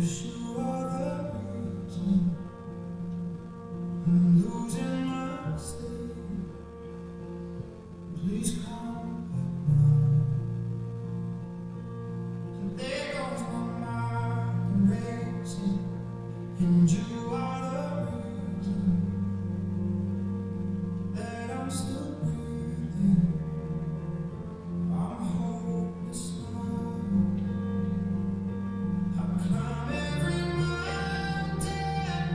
'Cause you are the reason I'm losing my sleep. Please come back now. And there goes my mind racing, and you are the reason that I'm still breathing. I'm hopeless now. I climb every mountain,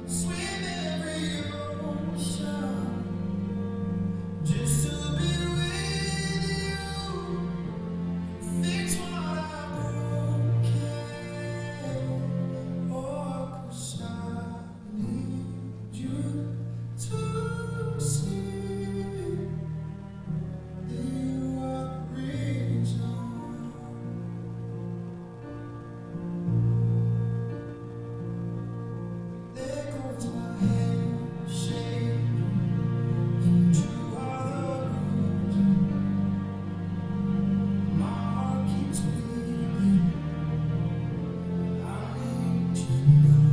swim every ocean, just to be with you. Fix what I've broken. Oh, 'cause I need you to see that you are the reason. There goes my head shaking, and you are the reason. My heart keeps beating. I need you now.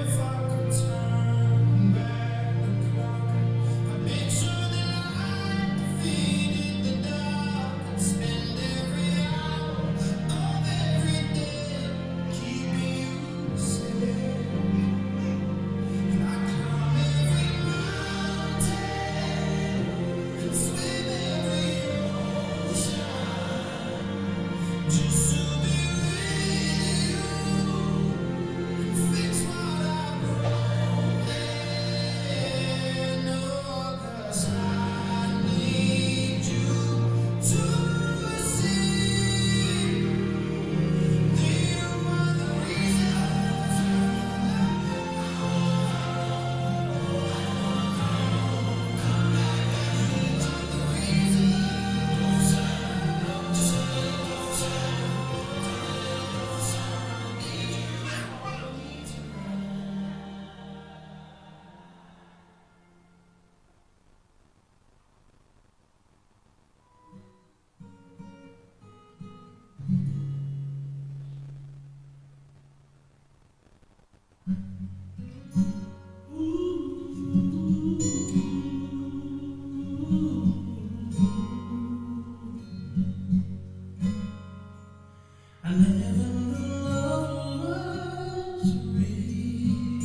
If I could turn back the clock, I'd make sure that I defeated the dark and spend every hour of every day keeping you safe. And I climb every mountain and swim every ocean just to be with you. Fix what I've broken. Oh, 'cause I need you to see that you are the reason. The reason. Just a little closer, a little closer. I need you. I need you now. I never knew love was real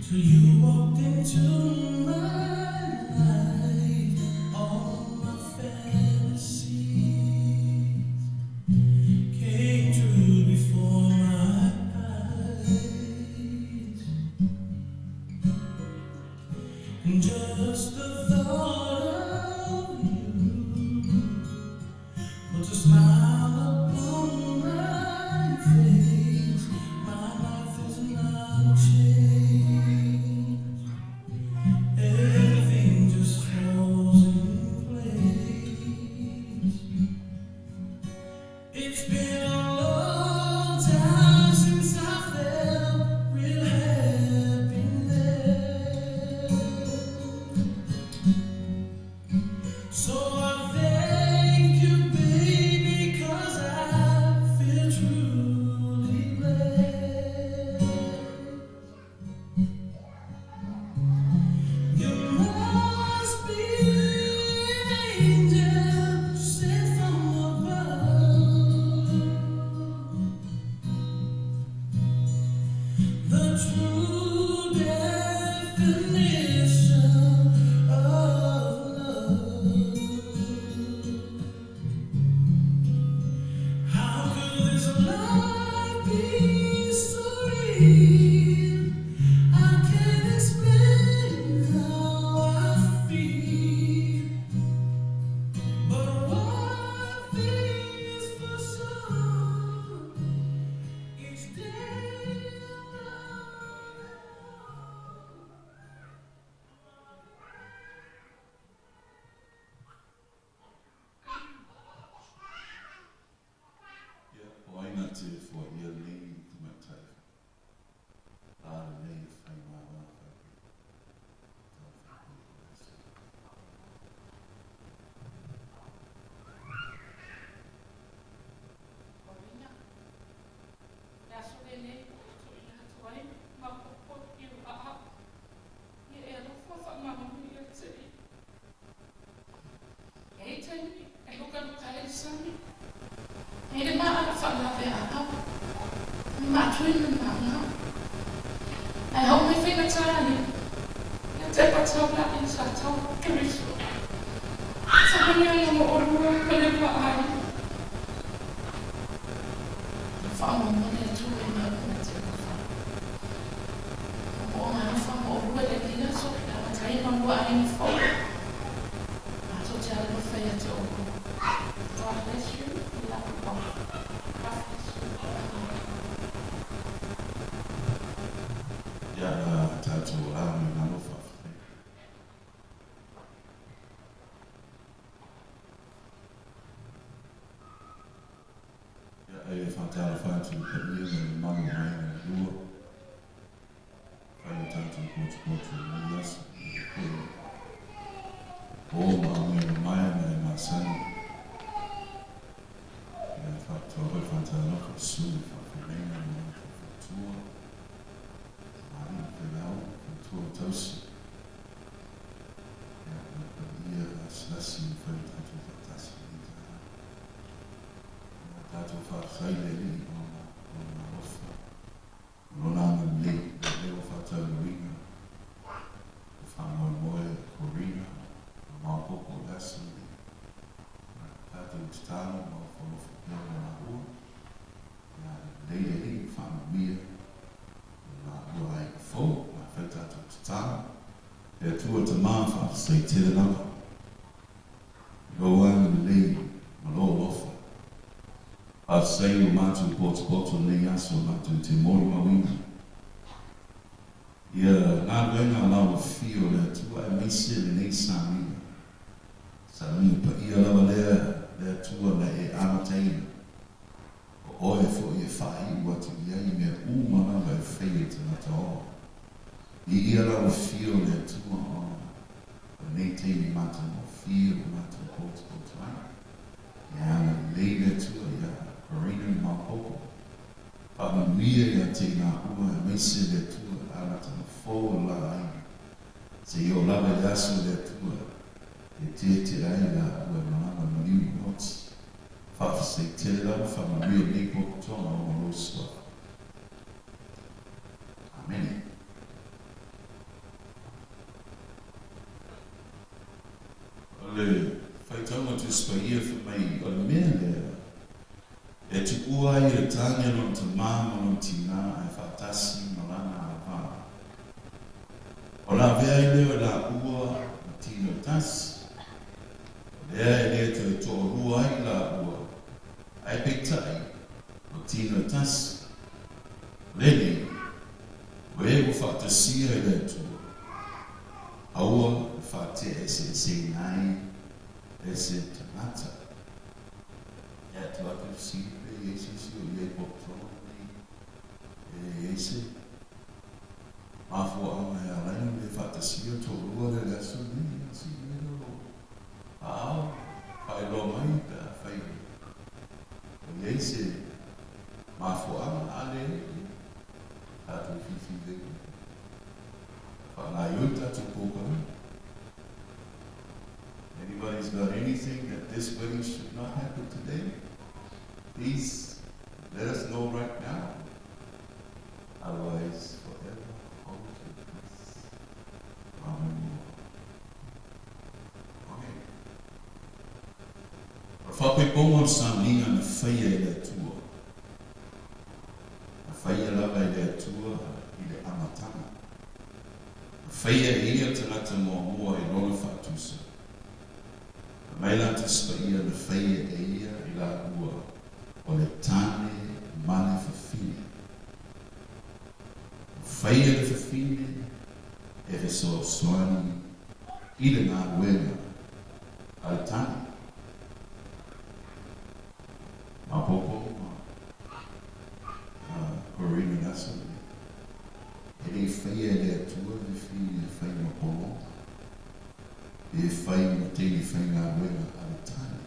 till you walked into my life. All my fantasies came true before my eyes, and just the thought of you puts a smile upon my face. My life is not a change. Everything just falls in place. It's been a long time since I felt real happiness. So I thank you, baby, 'cause I feel truly blessed. You must be an angel sent from above. The true definition of love. How could this life be so real? I can't explain how I feel, but one thing is for sure: each day I love you more. Maatuina maga. Ae oo mai faigata i le sa tau Keriso. Faamanuiaga mo oulua ma le lua aiga. Faamoemoe le Atua i galuega e te fai. O mo'oga mo oulua i lenei aso i le amataina o lua aiga fou. Matou te alolofa ia te outou. God bless you. We love you both. God bless you. Amen. Ia na tatou ao i lalo faafetai. Ia e faatalofa atu i le paia ma le mamalu o aiga e lua. Fai o tatou potopoto i lenei aso. O ma auga mamae ma le masani. Ia faapitoa foi faatalofa i susuga i faafeagaiga ma latou faletua. Tamalii faifeau, faletua ma tausi. Ia ma le paia lasilasi ua fai o tatou faatasi i lenei taeao. Ia tatou faafetai i le Alii ona o lona alofa, o lona agalelei, o lea ua faataunuuina le faamoemoe o Corina ma maopoopo o le aso lenei. Tatou tatalo ma alofalofa pea mo laua. Ia lelei le Alii ma faamanuia le laua aiga fou. A fai tatou tatalo. Le Atua Tamā, faafetai tele lava i lou agalelei ma lou alofa. Faafetai ua matou potopoto lenei aso matou te molimauina ia galuega lauafio o le Atua aemaise lenei sauniga. Sauniga paia lava lea le Atua na e amataina. O oe foi e faaiu atu i ai mea uma lava e faia i tagata ola. I ia lauafio o le Atua ona o lenei taimi matagofie ua matou potopoto ai. Ia agalelei le Atua ia Corina ma maopoopo. Faamanuia ia te i laua aemaise le Atua le amataga fou o le la aiga. Seia oo lava i le aso le Atua e tietie ai laua e malaga i le maliu ma oti. Faafetai tele lava, faamanuia lenei potopotoga ona o lou suafa. Amene. O le faitauga Tusi Paia fai mai o le mea lea e tuua ai e le tāne lona tamā ma lona tinā ae faatasi ma lana auvaa. O le avea ai lea o i laua ma tino e tasi. O lea e le toe toalua ai i laua, ae peitai, o tino e tasi. O lenei, o e ua faatasia e le Atua, aua le faate'ese'eseina ai e se tagata. Ia atu atu le fesili pe i ai se isi o i ai pototoga lenei, e i ai se mafuaaga e ala ai ona le faatasia toalua lea i le aso lenei. Ia sii mai lea o lou aao, faailoa mai pe afai o i ai se mafuaaga, a leai, ia tatou filifili lelei, faagaoioi tatou polokalame. Anybody's got anything that this wedding should not happen today? Please let us know right now. Otherwise, forever hold your peace. Amen. Okay. O le faapaipaoga o le sauniga na faia e le Atua. Na faia lava e le Atua i le amataga. Na faia e ia le tagata muamua i lona faatusa. Fai mai la Tusi Paia na faia e ia i laua o le tāne ma le fafine. Na faia le fafine e fesoasoani i le galuega a le tāne. Maopoopo ma Corina i le aso lenei. E le i faia e le Atua le fafine e fai ma pologa, pe fai ma teine faigaluega a le tāne,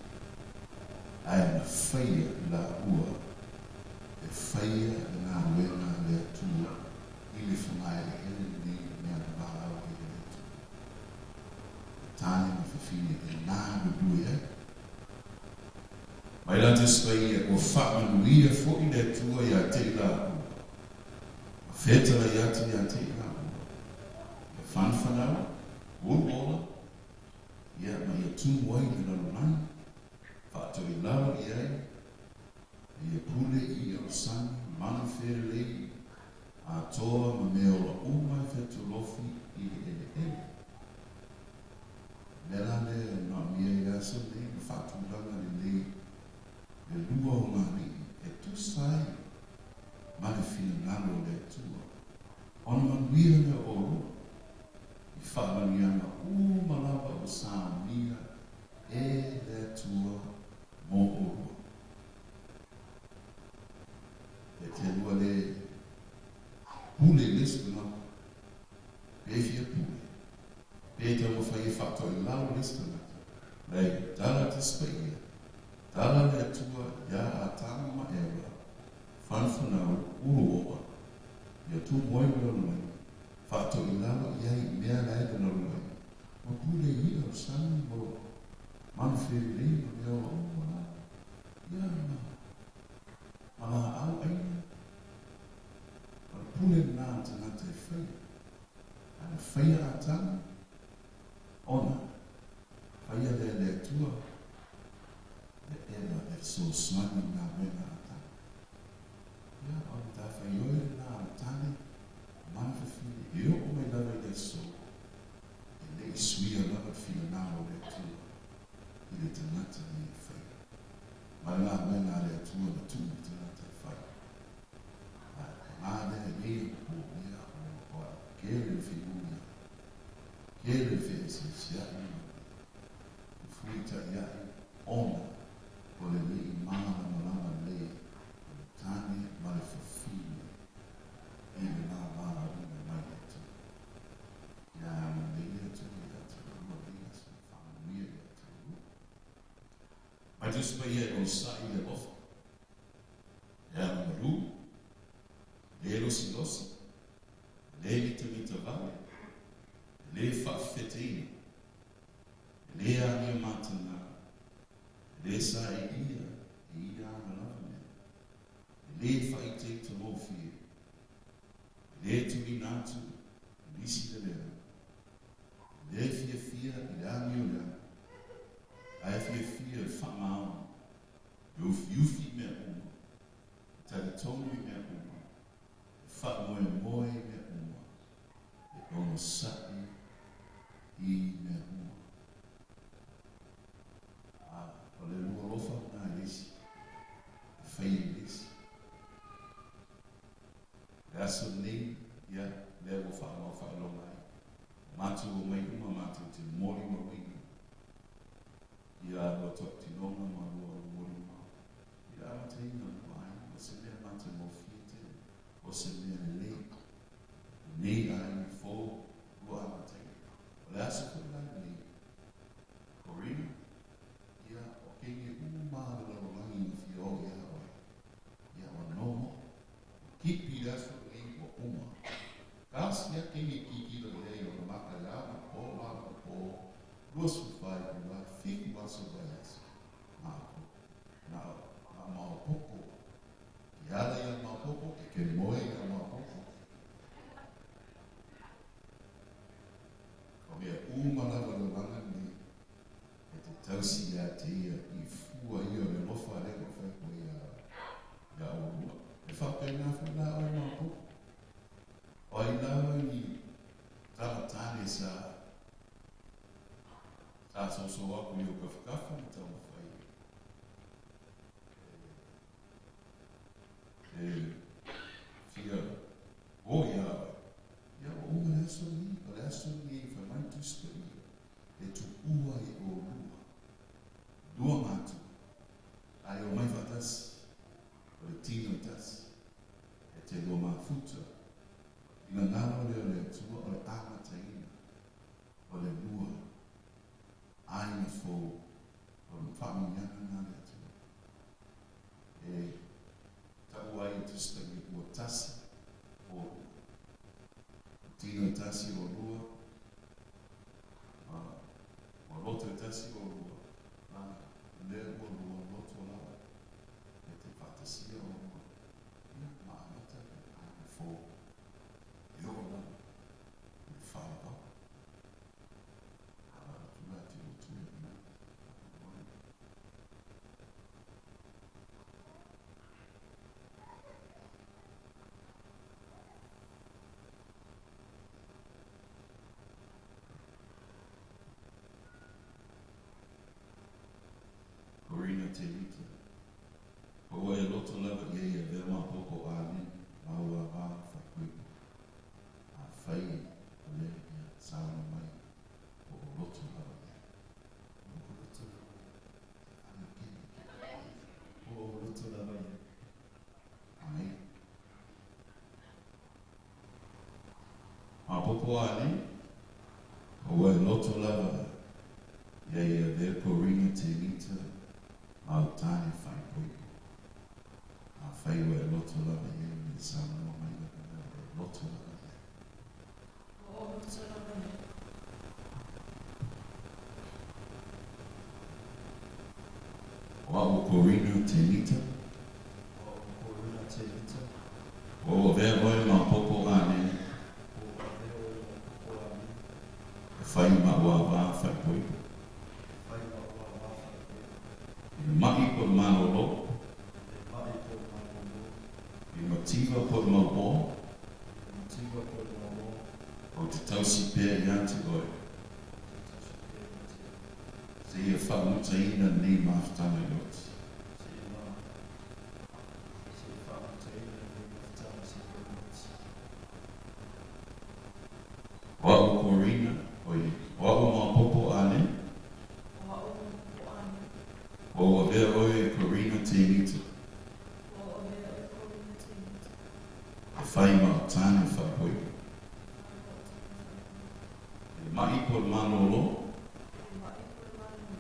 ae na faia i laua e faia le galuega a le Atua i le fogaeleele lenei i mea na valaau ai e le Atua. Le tāne ma fafine e galulue ai. Mai la Tusi Paia, ua faamanuia foi le Atua ia te i laua. Fetalai atu ia te i laua, ia whanwhanau, ulu ola, ia ma ia tumu ai le lalolagi, faatoilalo i ai, ia pule i ia o sani, manu felelei, atoa ma mea ola uma e fetolofi i le eleele. Mea la lea e maomia i le aso lenei ma faatulaga lelei le lua o galii e tusa ai ma le finagalo o le Atua. Ona manuia lea o oulua i faamanuiaga uma lava ua saunia e le Atua mo oulua. E te lua le pule i le isi tagata, pe fia pule, pe taumafai e faatoilalo le isi tagata, leai, tala Tusi Paia, tala le Atua iā Atama ma Eva, whanwhanau, ulu oa, ia tumu ai le lalolagi, faatoilalo i ai i mea la e le lalolagi, ma pule i i'a o sani ma manu felelei ma mea ola uma la, ia ma laau aina. O le pule lena a le tagata e faia. A na faia Atama, ona faia lea e le Atua le Eva e fesoasoani i galuega a Atama. Ia, o le matafaioi lena a le tane ma le fafine e oo mai lava i le aso, e le i suia lava le finagalo o le Atua i le tagata na ia faia. Ma le galuega a le Atua na tuu i le tagata e fai. Ae paga lea e nei ona po, ia, ua matua kele le fenumiai, kele le feeseeseai ma le fefuitaiai ona o le le i malamalama lelei o le tane ma le fafine i le la valaauina mai le Atua. Ia agalelei le Atua ia te oulua i lenei aso, faamanuia ia te oulua. Mai Tusi Paia e onosai i le alofa, e agamalu, e le losilosi, e le mitamita vale, e le faafefeteina, e le agia matana, e le sailiia e ia ana lava mea, e le faaitaitagofie, e le tuuina atu i nisi le leaga, e le fiafia i le agioleaga, ae fiafia i le faamaoni, e ufiufi i mea uma, e talitonu i mea uma, e faamoemoe i mea uma, e onosai i mea uma. A o le lua alofa lena i le isi, e faia i le isi. Le aso lenei, ia, lea ua faamau faailoga ai, matou omai uma matou te molimauina ia lua tautinoga ma lua molimau i le amataina o lua aiga, o se mea matagofie tele, o se mea lelei, lenei aiga fou ua amataina. O le aso foi la lenei, Corina, ia, o keine uma a le lalolagi na fia o iā oe, ia, ua no more. Ua kipi le aso lenei, ua uma. Tasi lava keine kikilo i ai o le maka i ao ma le po, ao ma le po, 24 itulā, 7 aso o le vaiaso, na o, na o, na o maopoopo. Ke ala iā maopoopo, e ke moe iā maopoopo. O mea uma lava le olaga lenei, e te tausi iā te ia i fua ia o le alofa a lea ua fai koe iā, iā oulua. E faapena foi la oe maopoopo. O ai lava ni tama tane sa sa soso aku i ou kafakafa ma taumafai e fia o iā oe. Ia, ua uma le aso lenei, o le aso lenei e fai mai le Tusi Paia, e tuua ai oulua, lua matua, a e omai faatasi, o le tino e tasi, e te lua mafuta, finagalo lea o le Atua o le amataina o le lua aiga fou, o le faamanuiaga lena a le Atua. E taua ai e Tusi Paia ua tasi oulua. Ua tino e tasi oulua, ua loto e tasi oulua, a lea ua lua loto lava e te faatasia oulua, ia ma amata le aiga fou. Te Rita. O ua e loto lava i ai e avea maopoopo ane lau avā faaipoipo. Afai o lea ia saunoa mai po o loto lava i ai. O loto lava. Ave kele. O loto lava i ai. Ai. Maopoopo ane, o ua e loto lava i ai e avea Corina Te Rita lau tane faaipoipo. Afai ua e loto lava i ai me saunoa mai lava e loto lava i ai. O loto lava i ai. O a'u o Corina Te Rita. O a'u o Corina Te Rita. Ua ou avea oe maopoopo ane. Ua ou avea oe maopoopo ane. E fai ma'u avā faaipoipo. E fai ma'u avā faaipoipo. I le ma'i po o le malōlō. I le ma'i po o le malōlō. I le mativa po o le mauō. I le mativa po o le mauō. Ou te tausi pea iā te oe. Ou te tausi pea iā te oe. Seia faamutaina lenei mafutaga i oti. Seia faamutaina lenei mafutaga seia oti. O a'u o Corina, oi, o a'u o maopoopo ane. O a'u o maopoopo ane. Ua ou avea oe e Corina Te Rita. Ua ou avea oe Corina Te Rita. E fai ma'u tane faaipoipo. E fai ma'u tane faaipoipo. I le ma'i po o le malōlō. I le ma'i po o le malōlō.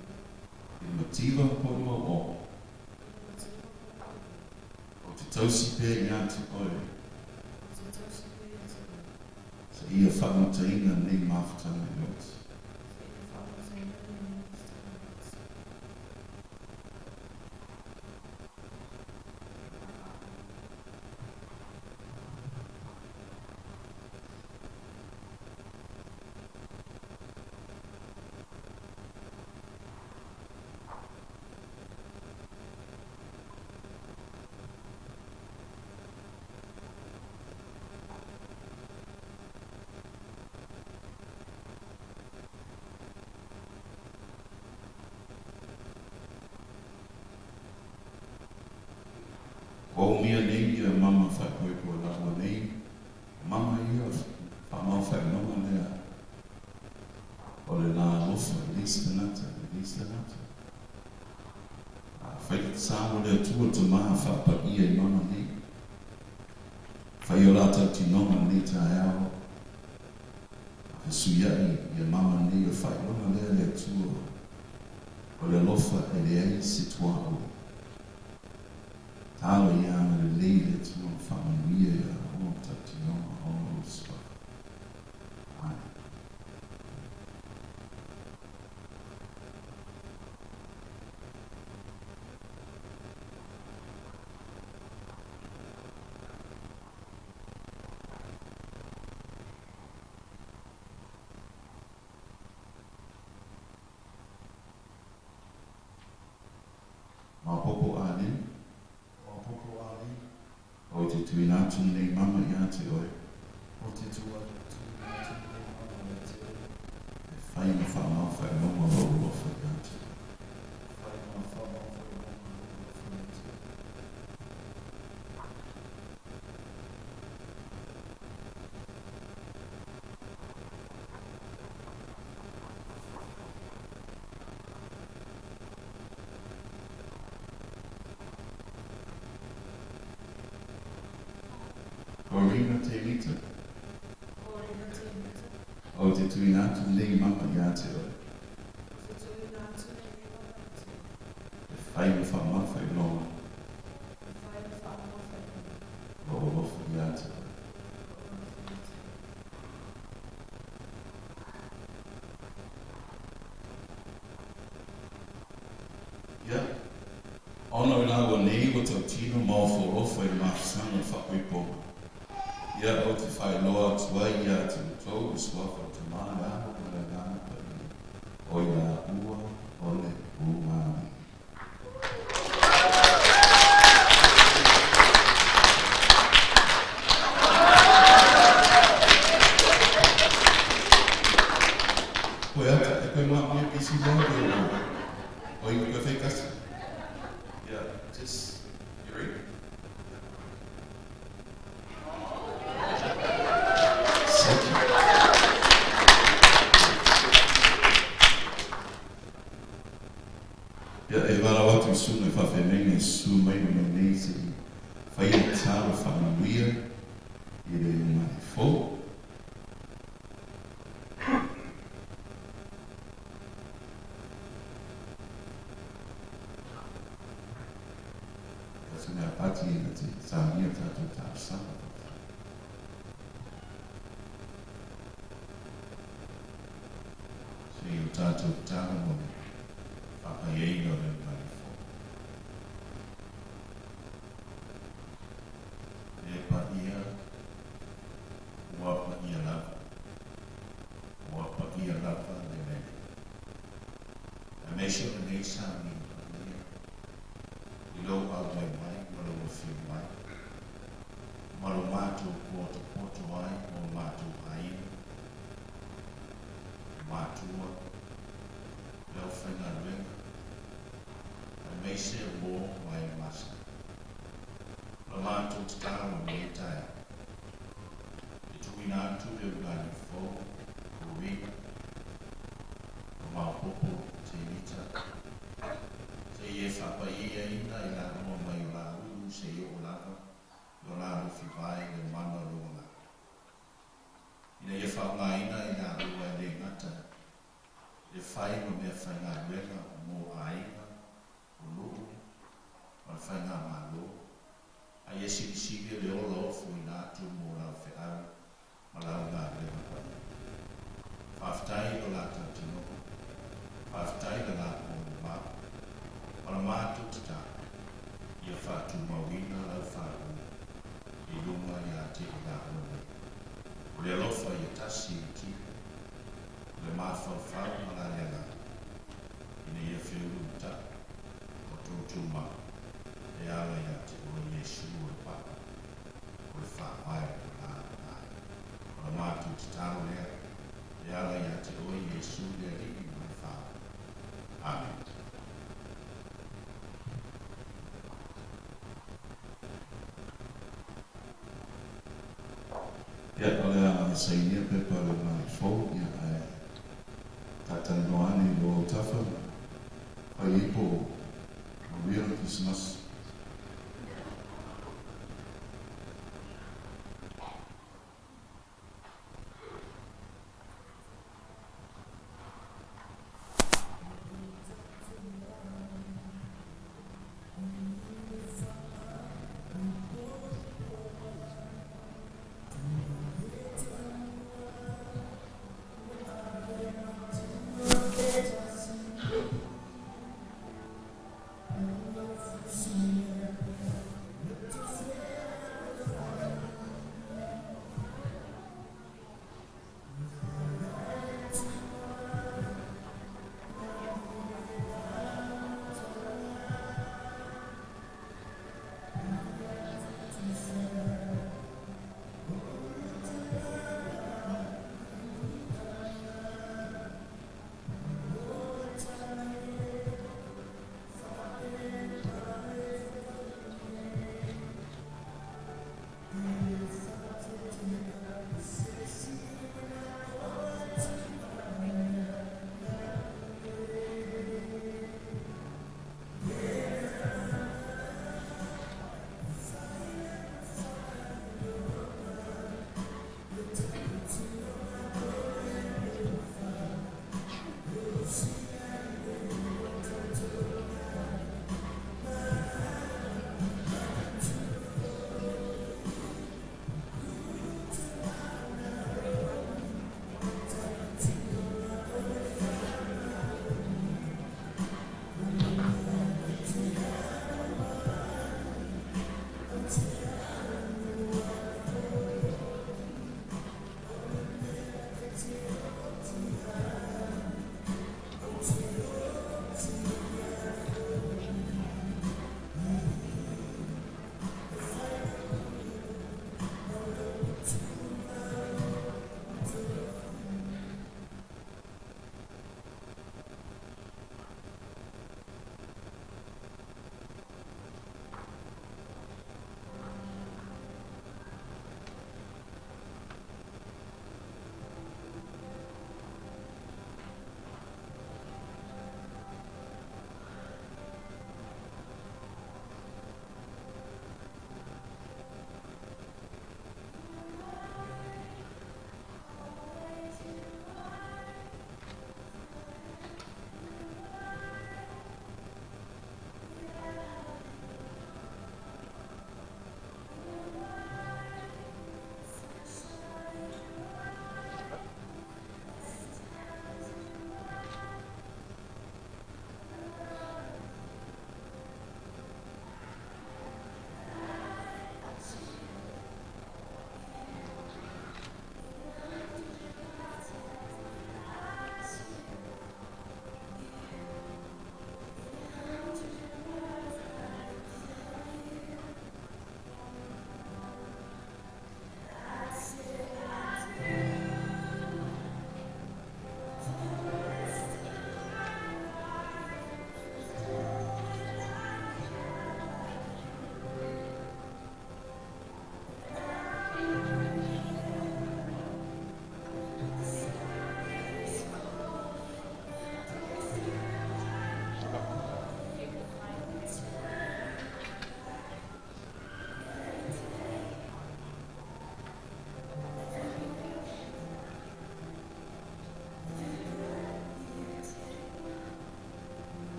I le mativa po o le mauō. I le mativa po o le mauō. Ou te tausi pea iā te oe. Ou te tausi pea iā te oe. Seia faamutaina lenei mafutaga i oti. Seia faamutaina lenei mafutaga i oti. Ua umia nei ia mama faaipoipo e laua nei, o mama ia faamaofailoga lea o le lā alofa i le isi tagata i le isi tagata. Afai e te sao le Atua tamā faapaia i mama nei, fai o la tautinoga lenei taeao, a fesuia'i ia mama nei o le faailoga lea le Atua o le alofa e leai se tuaoi. Talo ia agalelei le Atua ma faamanuia iā oe ma tautinoga ona o le suafa. Amene. Maopoopo ane. Maopoopo ane. Ou te tuuina atu lenei mama iā te oe. Ou te tuuina atu lenei mama iā te oe. E fai ma faamaofailoga o lou alofa iā te oe. E fai ma faamaofailoga o lou alofa iā te oe. Corina Te Rita. Corina Te Rita. Ou te tuuina atu lenei mama iā te oe. Ou te tuuina atu lenei mama iā te oe. E fai ma faamaofailoga. E fai ma faamaofailoga. Lou alofa iā te oe. Lou alofa iā te oe. Ia, ona o i laua nei ua tautino ma ofoolofa i le mafusaga o le faaipoipoga. Ia, ou te faailoa atu ai iā te outou i le suafa o le Tamā, le Alo ma le Agaga Paia, o i laua o le ulugalii. Koe ata, e koe manaomia pe isi loa pe o, oi, koe fai kasi. Yeah, just, you ready? Thank you. Ia, e valaau atu i susuga i faafeagaiga e susu mai ma mai nei se i faia le tatalo faamanuia i le ulugalii fou. Ia, se mea pati e na te saunia tatou talosaga. Se i o tatou tatalo mo le faapaiaina o le ulugalii fou. E paia, ua paia lava, ua paia lava le mele. Aemaise o lenei sauniga paia i lou auai mai ma lou afio mai, ma lo matou potopoto ai mo matou aiga, matua, le aufaigaluega, aemaise o uō ma e masani. O la matou tatalo i lenei taeao, e tuuina atu le ulugalii fou, Rowena, ma maopoopo Tenita, seia e faapaiaina i laua mai o la ulu seia oo lava i o la alofi vae i le mana o lou agaga. Ina ia faaaogaina i laua e le gata le fai ma mea faigaluega mo aiga, o nuu, ma le faigamalo, a ia silisili le ola ofoina atu mo lau feau ma lau galuega paia. Faafetai i lo la tautinoga, faafetai le la pomamau, ma la matou tatalo, ia faatumauina lau faauu i luga ia te i laua nei. O le alofa ia tasi i le tino, o le mafaufau ma la le agaga, ina ia feuluulutai o tou tumau e ala ia te oe Iesu o le papa, o le faavae o la aiga. O la matou tatalo lea e ala ia te oe Iesu le Alii ma le Faaola. Amene. Ia, o le a sainia pepa o le ulugalii fou, ia, ae talatalanoa ane i lou autafa ma fai ai po o manuia le Kerisimasi.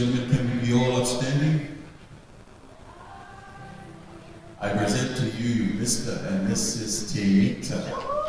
and gentlemen, can we be all upstanding? I present to you Mr. and Mrs. Teita.